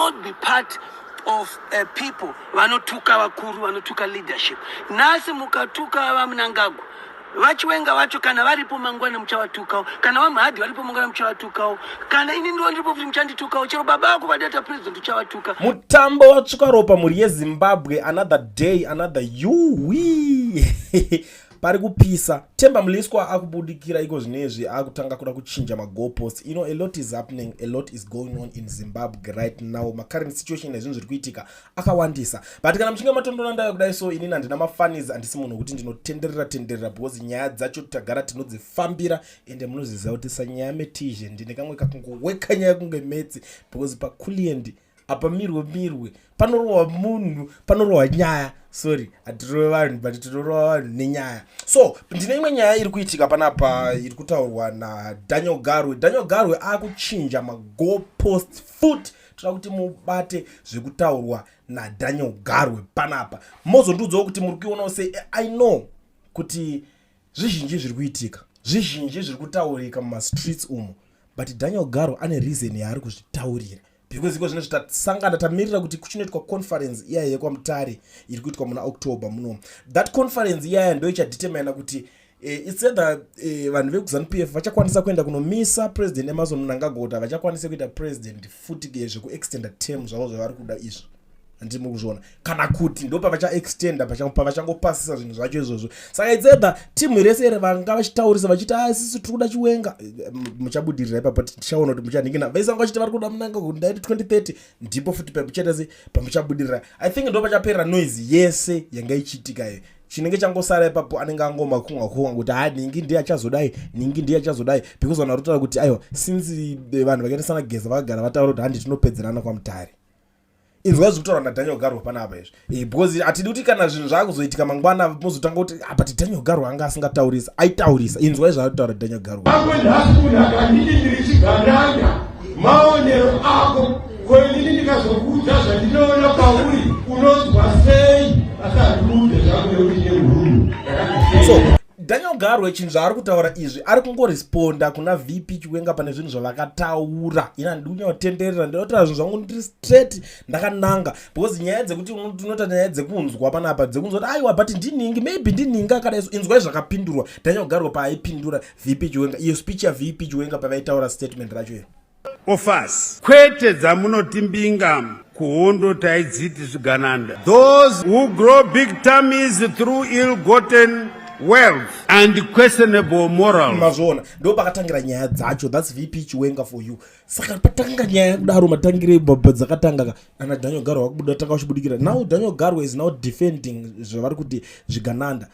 not be part of people vanotuka vakuru, vanotuka leadership. Nhasi mukatuka vaMnangagwa, vaChiwenga vacho kana varipo mangwana muchavatukawo, kana vaMhadhi varipo mangwana muchavatukawo, kana ini ndiwo ndiripo futi muchanditukawo, chero baba vako vadata president uchavatuka. Mutambo watsvuka ropa, mhuri yeZimbabwe. Another day, another yuwi. Pari kupisa. Temba Mliswa akubudikira iko zvinezvi, akutanga kuda kuchinja magoalpost. A lot is happening, a lot is going on in Zimbabwe right now. Macurrent situation nezvinhu zviri kuitika akawandisa, but kana muchinge matondona ndayo kudai, so inini handina mafunnies, handisi munhu wekuti ndinotenderera tenderera, because nyaya dzacho tagara tinodzifambira. Ende munoziziva kuti sanyaya metizhe ndine kamwe kakungoweka nyaya kunge metsi, because pakuliendi apa mirwe mirwe panorohwa munhu, panorohwa nyaya. Sorry, hatirove vanhu, but tinorova vanhu nenyaya. So ndine imwe nyaya iri kuitika panapa iri kutaurwa naDaniel Garwe. Daniel Garwe akuchinja magoalpost futi. Toda kuti mubate zvekutaurwa naDaniel Garwe panapa, mozondiudzawo kuti muri kuionawo sei. I know kuti zvizhinji zviri kuitika, zvizhinji zviri kutaurika mumastreets umo, but Daniel Garwe ane reason yaari kuzvitaurira, because iko zvino zvitasangana tamirira kuti kuchinoitwa conference iyaya yekwaMutare iri kuitwa muna October munomu. That conference iyaya ndo ichadetermina kuti it's either vanhu vekuZANU PF vachakwanisa kuenda kunomisa President Emmerson Mnangagwa, kuti havachakwanisi kuita president futi, zvekuextenda term zvavo zvavari kuda izvo, handiti muri kuzviona, kana kuti ndo pavachaextenda, pavachangopasisa zvinhu zvacho izvozvo. Saka it's either timu rese ere vanga vachitaurisa vachiti, "A, isusu tiri kuda Chiwenga," muchabudirira ipapo, tichaona kuti muchanhingina. Vese vanga vachiti vari kuda Mnangagwa, ndaiti 2030, ndipo futi pamuchaita sei, pamuchabudirira. I think ndo pachaperera noise yese yanga ichiitika iyo. Chinenge changosara ipapo anenge angomakunga kunga kuti, "Ha, ningi ndiye achazodai, ningi ndiye achazodai," because vanhu vari kutaura kuti aiwa, since vanhu vakaita sana Geza vakagara vataura kuti handi tinopedzerana kwaMutare. Inzwa zviri kutaurwa naDaniel Garwe panapa izvi, because hatidi kuti kana zvinhu zvaakuzoitika mangwana mozotanga kuti, "Ah, but Daniel Garwe anga asingataurisa, aitaurisa." Inzwa izvaari kutaura Daniel Garwe. Pamwe nhasi munhu akanditi ndiri chigananda, maonero ako. Ko inini ndikazokuudza zvandinoona pauri, unonzwa sei? Asi handikuudze zvangu nekuti ndehururu. So Daniel Garwe, chinhu zvaari kutaura izvi, ari kungoresponda kuna VP Chiwenga pane zvinhu zvavakataura. Ina handidi kunyakutenderera, ndinotaura zvinhu zvangu ndiri straight, ndakananga, because nyaya dzekuti tinoita nyaya dzekunzwa panapa, dzekunzwa kuti aiwa, but ndiningi, maybe ndiningi akadai. So inzwai zvakapindurwa Daniel Garwe paaipindura VP Chiwenga, iyo speech yaVP Chiwenga pavaitaura statement racho iro. Of us, kwete dzamunoti mbinga, kuhondo taidziti zvigananda, those who grow big tummies through ill-gotten wealth and questionable morals. Mazviona, ndo pakatangira nyaya dzacho. That's VP Chiwenga for you. Saka patanga nyaya kudaro, matangire baba dzakatanga ka, ana Daniel Garwe vakubuda, tanga vachibudikira. Now Daniel Garwe is now defending zvavari kuti zvigananda.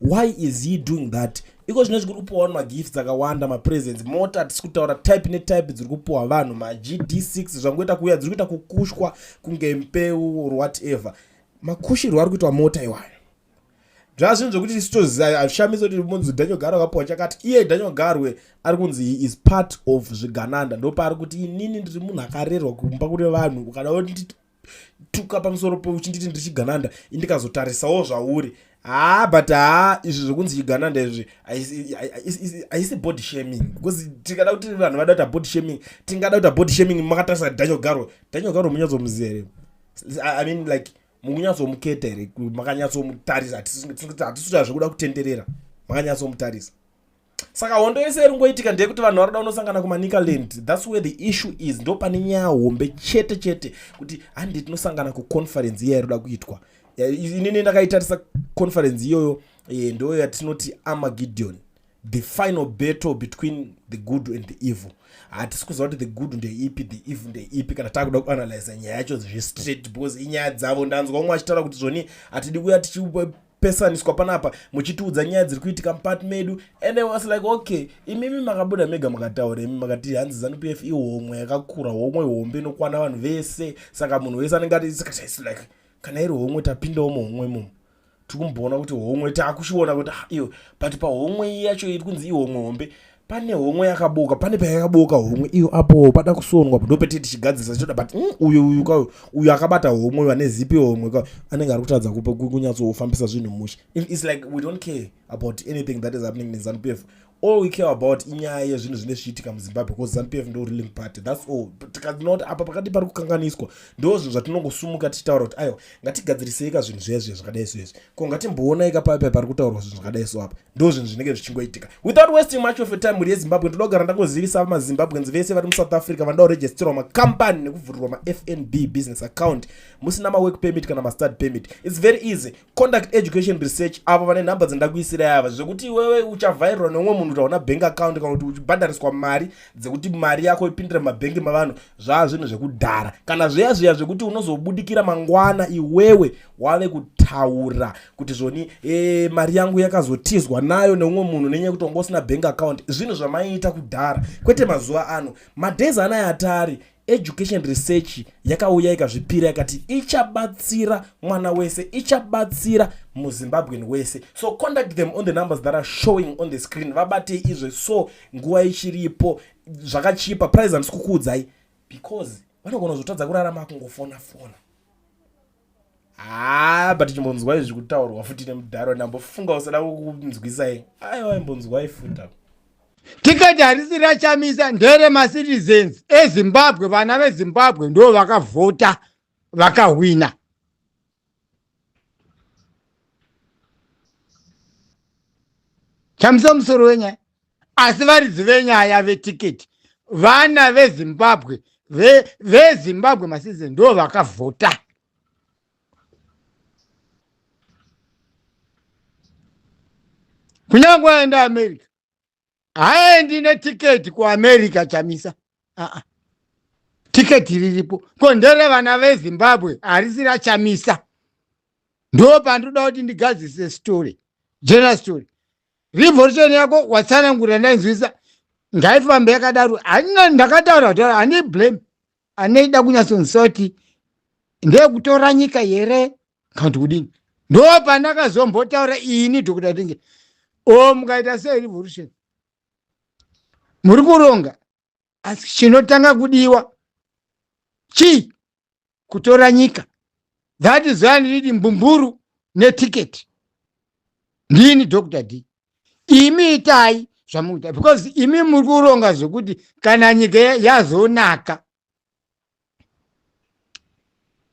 Why is he doing that? Iko zvino zviri kupuwa vanhu magifts akawanda, mapresents, mota, hatisi kutaura type netype dziri kupuwa vanhu, maGD6 zvangoita kuuya, dziri kuita kukushwa kunge mbeu or whatever. Makushirwo ari kuitwa mota iwayo zvazvinhu zvokuti isu toziva. Hazvishamisi kuti munzi Daniel Garwe akapuwa chakati. Iye Daniel Garwe ari kunzi he is part of zvigananda. Ndopaari kuti, "Inini ndiri munhu akarerwa kumba kune vanhu. Ukada kundituka pamusoro po uchinditi ndiri chigananda, indikazotarisawo zvauri." Haa, but haa, izvi zvokunzi chigananda izvi haisi body shaming, because tikada kuti vanhu vada kuita body shaming, tingada kuita body shaming makatarisa Daniel Garwe. Daniel Garwe munyatsomuziva here? I mean, like, mukunyatsomuketa here? Makanyatsomutarisa? Hatisi kuita zvekuda kutenderera, makanyatsomutarisa. Saka hondo yese iri ngoitika ndeyekuti vanhu vari kuda kunosangana kuManicaland. That's where the issue is. Ndo pane nyaya hombe chete chete, kuti handi tinosangana kuconference iya iri kuda kuitwa. Inini ndakaitarisa conference iyoyo, ndo yatinoti Armageddon, the final battle between the good and the evil. Hatisi kuziva kuti the good ndeipi, the evil ndeipi, kana takuda kuanalyza nyaya yacho zvestraight, because inyaya dzavo. Ndanzwa umwe achitaura kuti zvoni hatidi kuya tichipesaniswa panapa muchitiudza nyaya dziri kuitika mupati medu. And I was like, okay, imimi makabuda mega mukataura, imi makati hanzi ZANU PF ihomwe yakakura, homwe hombe inokwana vanhu vese. Saka munhu wese anenge ati, saka like, kana iri homwe, tapindawo muhomwe mumo, tiri kumboona kuti homwe, taakuchiona kuti, ah, iyo, but pahomwe yacho iri kunzi ihomwe hombe, pane homwe yakaboka, pane payakaboka homwe iyo, apo pada kusonwa, ndopete tichigadzirisa tichoda. But uyu uyu ka uyu akabata homwe uyu, ane zipi homwe ka, anenge ari kutadza kunyatsofambisa zvinhu mushe. It's like we don't care about anything that is happening in ZANU PF. All we care about inyaya yezvinhu zvine zvichiitika muZimbabwe, because ZANU PF ndo ruling party, that's all. Tikadina kuti apa pakati pari kukanganiswa, ndo zvinhu zvatinongosumuka tichitaura kuti aiwa, ngatigadzirisei ka zvinhu zviya zviya zvakadai so izvi. Ko ngatimboonai ka paya pari kutaurwa zvinhu zvakadai so apa. Ndo zvinhu zvinenge zvichingoitika. Without wasting much of your time, mhuri yeZimbabwe, ndoda kugara ndangozivisa maZimbabweans vese vari muSouth Africa vanoda kuregisterwa makambani nekuvhurirwa maFNB business account musina mawork permit kana mastudy permit. It's very easy. Contact Education Research, avo vane nhamba dzandakuisirai ava, zvekuti iwewe uchavhairwa neumwe munhu kuti hauna bank account kana kuti uchibhadhariswa mari dzekuti mari yako ipindire mumabhengi mavanhu, zvaa zvinhu zvekudhara. Kana zviya zviya zvekuti unozobudikira mangwana iwewe wave kutaura kuti zvoni mari yangu yakazotizwa nayo neumwe munhu nenyaya yekuti wanga usina bank account, zvinhu zvamaiita kudhara, kwete mazuva ano. Madays anaya atari, Education Research yakauya ikazvipira, yakati ichabatsira mwana wese, ichabatsira muZimbabwean wese. So contact them on the numbers that are showing on the screen. Vabatei izve so nguva ichiripo, zvakachipa price handisi kukuudzai because vanogona kuzotadza kurarama kungofona fona. Ah, but chimbonzwai zviri kutaurwa futi nemudharo. Ndambofunga usada kukunzwisai. Aiwa, imbonzwai futi apa. Tiketi harisi raChamisa, ndere macitizens eZimbabwe. Vana veZimbabwe ndo vakavhota, vakahwina. Chamisa musoro wenyaya, asi varidzi venyaya vetiketi vana veZimbabwe, veZimbabwe, macitizen ndo vakavhota. Kunyange aenda America, haendi netiketi kuAmerica Chamisa. Aa, tiketi riripo ko ndere vana veZimbabwe, harisi raChamisa. Ndo pandoda kuti ndigadzise story, general story. Revolution yako watsanangura, ndainzwisa, ngaifambe yakadaro. Handina ndakataura kutaura, handi blame anoida kunyatsonzwisa kuti ndeyekutora nyika here kana kuti kudini. Ndo pandakazombotaura ini Dr Tinge, o mukaita sei revolution muri kuronga, asi chinotanga kudiwa chii? Kutora nyika. That is why nditi mbumburu netiketi. Ndini Dr D. Imi itai zvamukuita because imi muri kuronga zvekuti kana nyika yazonaka,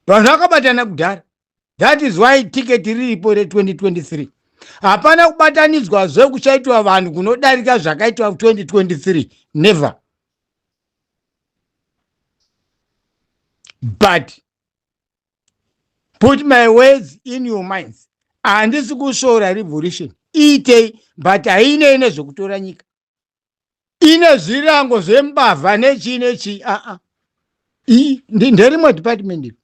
vanhu vakabatana kudhara. That is why tiketi riripo re2023. Hapana kubatanidzwazve kuchaitwa vanhu kunodarika zvakaitwa 2023, never. But put my words in your minds, handisi kusvora revolution. Iitei, but hainei nezvekutora nyika ine zvirango zvembavha nechii nechii. Aa, nderimwe department iri.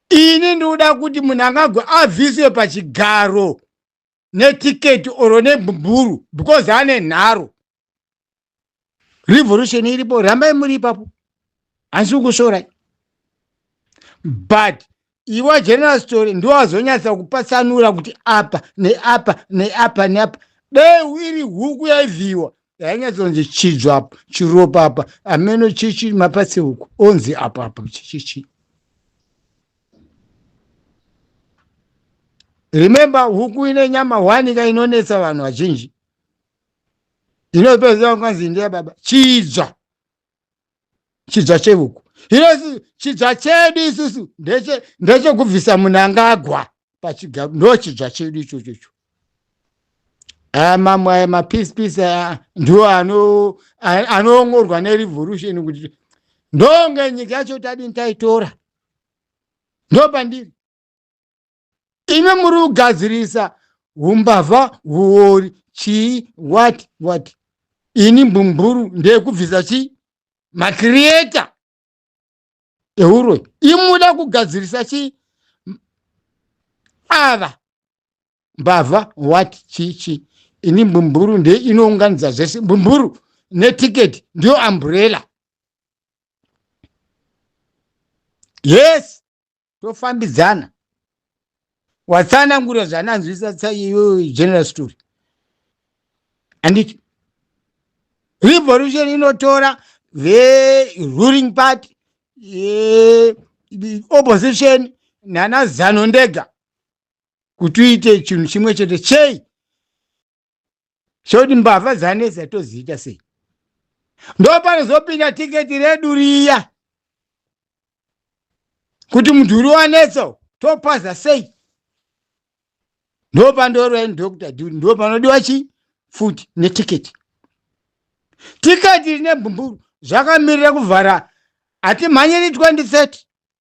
Ini ndinoda kuti munhu angagwe abviswe pachigaro netiketi oro nembumburu because ane nharo. Revolution iripo, rambai muri ipapo, handisi kukusvorai. But iwe general story ndiwazonyatsa kupatsanura kuti apa neapa neapa neapa. Dei iri huku yaivhiwa, yainyatsonzi chidzva apa, chiropa apa, ameno chichi mapatsi huku onzi apa apa chichichi. Remember, huku ine nyama hwanika inonetsa vanhu vazhinji, inopedzera kunganzi ndeya baba chidzva, chidzva chehuku. Hino chidzva chedu isusu ndechekubvisa Munangagwa pachigaro, ndo chidzva chedu ichocho icho. Aya mamwe aya mapeace peace aya ndiwo anoongorwa nerevolution kuti ndonge nyika yacho tadini taitora. Ndo pandiri. Imi muri kugadzirisa umbavha, huori, chii, what what. Ini mbumburu ndeyekubvisa chii? Macreator ehuroyi. Imuda kugadzirisa chii? Ava mbavha, what, chii chii. Ini mbumburu ndeye inounganidza zvese. Mbumburu netiketi ndiyo umbrella. Yes, tofambidzana. Watsanangura zvananzwisa iyoyo general story, handiti? Revolution inotora veruling party, opposition nana zano ndega kuti uite chinhu chimwe chete chei. Choti mbavha dzanetsa toziita sei? Ndopanozopinda tiketi redu riya kuti mudhuri wanetsa topaza sei? Ndopandorwa Dr. Duri, ndopanodiwa chi futi netiketi. Tiketi rine mbumburu zvakamirira kuvhara, hatimhanyiri 2030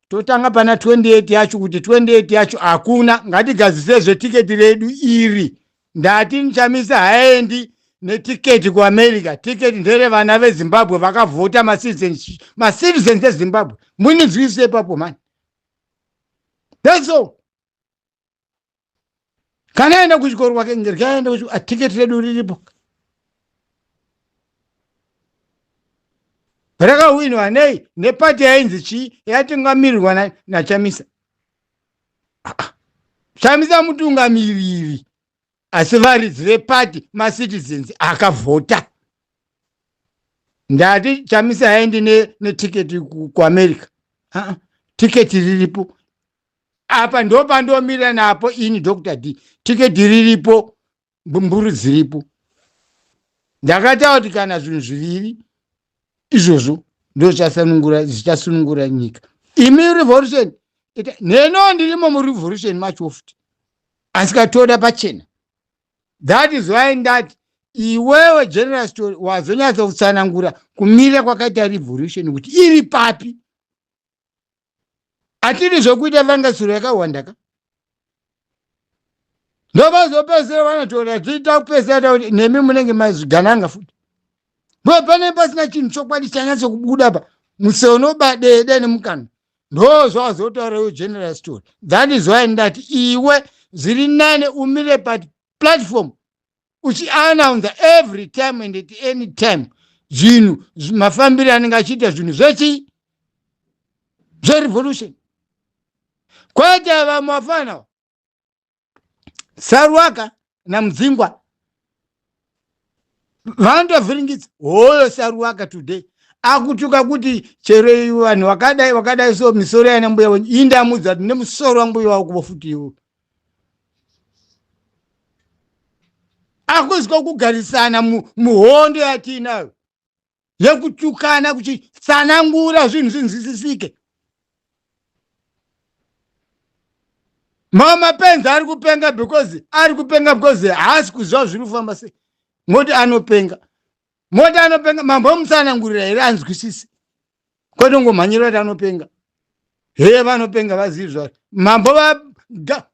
totanga pana 28 yacho kuti 28 yacho hakuna, ngatigadzise zvetiketi redu iri. Ndati Chamisa haendi netiketi kuAmerica, tiketi ndere vana veZimbabwe vakavhota, macitizens eZimbabwe. Muninzwise ipapo mani, that's all. Kana aenda kuchikoro kwake ngeryaenda kuchikoro, tiketi redu riripo rakahwinwa nei nepati yainzi chii yatungamirwa naChamisa. Chamisa mutungamiriri, asi varidzi vepati macitizens akavhota. Ndati Chamisa haendi netiketi kuAmerica, tiketi riripo apa, ndopandomira napo ini Dr. D. Tiketi riripo, mbumburu dziripo. Ndakataura kuti kana zvinhu zviviri izvozvo ndo zvichasunungura nyika. Imi revolution neno ndirimo murevolution macho futi, asi katoda pachena. That is why ndati iwewe General Story wazonyatsa kutsanangura kumira kwakaita revolution kuti iri papi. Hatidi zvokuita vangasiro yakawanda ka, ndovazopedzisira vanotora tiita kupedzisira takuti nemi munenge mazvigananga futi, bo pane pasina chinhu chokwadi chanyatso kubuda pa museo unobadede nemukanwa. Ndozvazotaura iwe General Story. That is why ndati iwe zviri nane umire paplatform uchiannounce every time and at any time zvinhu mafambiro anenge achiita zvinhu zvechi zverevolution, kwete vamwe vafana Saruwaka naMudzingwa vanotovhiringidza. Hoyo Saruwaka today akutuka kuti chero vanhu vakadai vakadai, so misoro yana mbuya wenyu indamudza kuti nemusoro wambuya wako kuvo futi iwo akuzwa kugarisana muhondo yatiinayo yekutukana kuchitsanangura zvinhu zvinzwisisike. Mama mapenzi ari kupenga because ari kupenga because haasi kuziva zviri kufamba sei. Moti anopenga, moti anopenga, mambo mutsanangurira here anzwisise, kwete ngomhanyira kuti anopenga. Heye, vanopenga vazivi zvacho. Mambo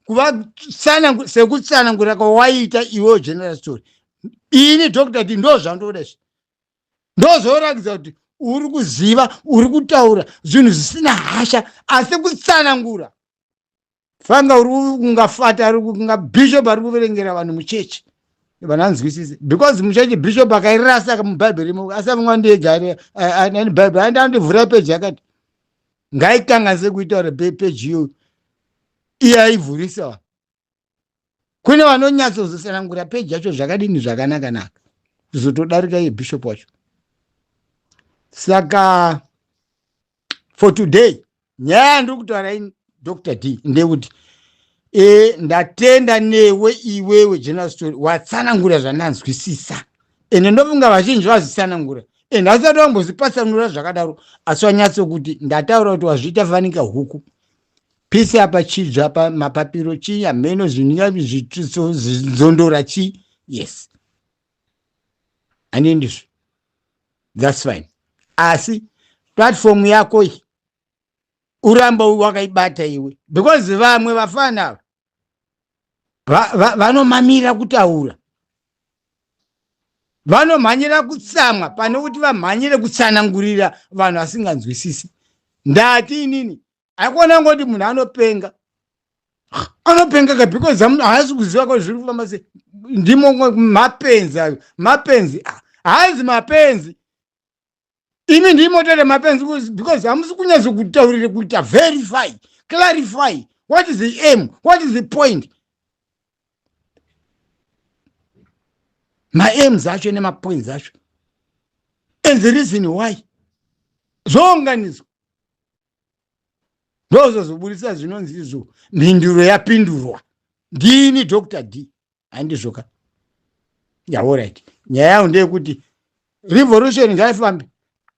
kuvatsanangura sekutsanangura kwawaita iwewo General Story, ini Dr. D ndo zvandoda izvi, ndozoratidza kuti uri kuziva, uri kutaura zvinhu zvisina hasha, asi kutsanangura fanga uri kungafata ari kunga bishop ari kuverengera vanhu muchechi, vanhu anzwisise, because muchechi bishop akairasa mubhaibheri imo, asi avamwe ndega ani bhaibheri aenda andivhura peji yakati ngaikanganise kuitaura peji iyoyo, iye aivhurisa. Kune vanonyatsozotsanangura peji yacho zvakadini zvakanaka-naka kuzotodarika iye bishop wacho. Saka for today nyaya yandiri kutaura ini Dr. D ndeyekuti ndatenda newe iwewe General Story, watsanangura zvandanzwisisa, ende ndofunga vazhinji vazvitsanangura ende asati vambozvipatsanura zvakadaro, asi wanyatsokuti ndataura kuti wazviita fanika huku pisi apa chidzva pa mapapiro chii hameno zvinhu zvinzondora chii. Yes, handindizvo, that's fine, asi platform yako iyi uramba wakaibata iwe, because vamwe vafana ava vanomamira kutaura, vanomhanyira kutsamwa pane kuti vamhanyire kutsanangurira vanhu vasinganzwisisi. Ndati inini haikuona ngoti munhu anopenga, anopenga ka, because haasi kuziva ko zviri kufamba sei. Ndimo mapenzi ayo, mapenzi haazi mapenzi. Imi ndimotore mapenzi because hamusi kunyatso kutaurire kuita verify, clarify what is the aim, what is the point, maaims acho nemapoints acho and the reason why zvounganiswa, ndozvozobudisa zvinonzi izvo mhinduro yapindurwa. Ndini Dr. D, handizvoka? Ya, alright, nyaya yangu ndeyekuti revolution ngaifambe,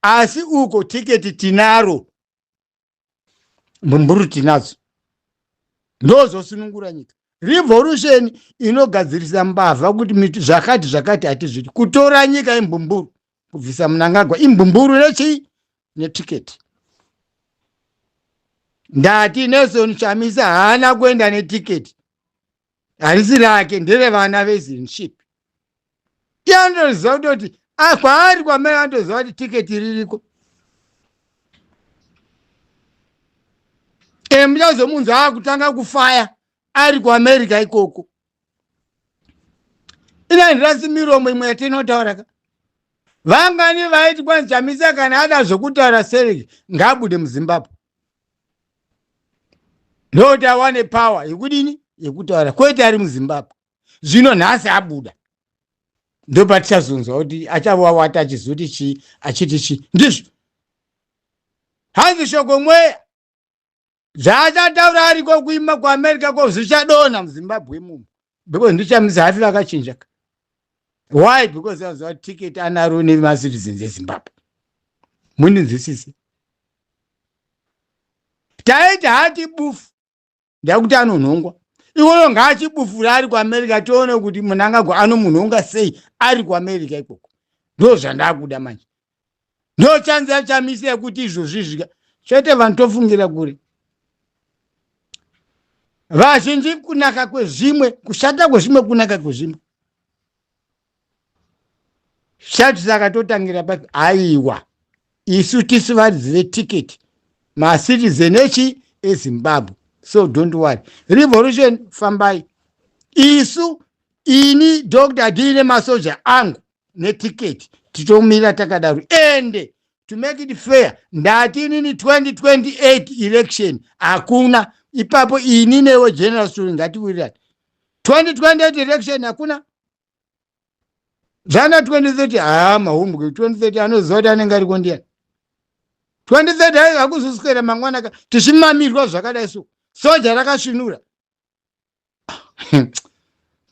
asi uko tiketi tinaro, mbumburu tinadzo, ndozosunungura nyika. Revolution inogadzirisa mbavha kuti zvakati zvakati hatizviti. Kutora nyika imbumburu, kubvisa Mnangagwa imbumburu nechii? Netiketi. Ndati Nelson Chamisa haana kuenda netiketi, harisi rake, nderevana vezinship. Iye anotoziva kutoti kwaari kwamai anotoziva kuti tiketi ririko. E, muchazomunzwa akutanga kufaya ari kuAmerica ikoko. Inandirasi miromo imwe yatinotaura ka. Vangani vaiti kwanzi Chamisa kana ada zvokutaura sereki ngaabude muZimbabwe, ndokuti awane power yekudini? Yekutaura, kwete ari muZimbabwe. Zvino nhasi abuda, ndopatichazonzwa kuti achavawata achizoti chii, achiti chii. Ndizvo hanzi shoko mweya zvaachataura ariko kuima kuAmerica ko zvichadonha muZimbabwe imomo, because ndiChamisa hafi vakachinja. Why? Because aziva ticket anaro nemacitizens eZimbabwe. Mundinzwisise, taiti hati bufu ndakuti anonhongwa iwoyo, ngaachibufura ari kuAmerica, tione kuti Mnangagwa anomunhonga sei ari kuAmerica ikoko. Ndo zvandakuda manje, ndo chanzi yaChamisa yekuti izvozvi zvika chete. Vanhu tofungira kure vazhinji, kunaka kwezvimwe kushata kwezvimwe, kunaka kwezvimwe shati. Saka totangira papi? Aiwa, isu tisu varidzi vetiketi, macitizen echi eZimbabwe. So don't worry, revolution fambai. Isu, ini Dr D nemasoja angu netiketi, titomira takadaro. Ende to make it fair, ndati inini 2028 election hakuna ipapo. Ini newe General Story ngatiwirirani, 2028 election hakuna. Zvana 2030, haa, mahumbwe. 2030 anoziva kuti anenge ariko ndiani? 2030 hakuzoswera mangwana ka tichimamirwa zvakadai. So soja rakasvinura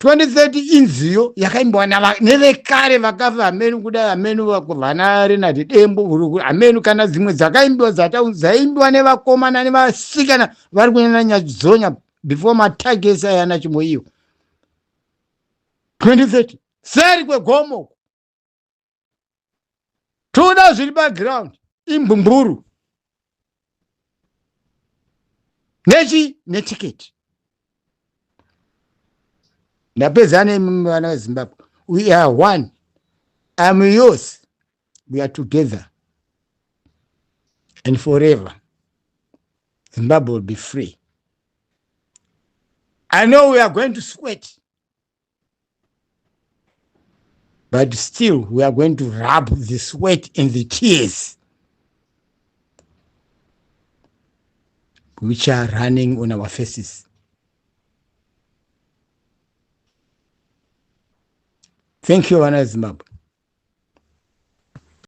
2030 inziyo yakaimbiwa nevekare vakafa, hamenu kudai, hamenu vana Renard Dembo, hamenu kana dzimwe dzakaimbiwa dzaimbiwa nevakomana nevasikana vari kunyanya nyadzonya before matagesi ayana chimoiyo. 2030 seri kwegomo, toda zviri paground, imbumburu nechi netiketi. Ndapedza nemi vana veZimbabwe. We are one, I'm yours, we are together and forever. Zimbabwe will be free. I know we are going to sweat, but still we are going to rub the sweat and the tears which are running on our faces. Thank you, vana Zimbabwe.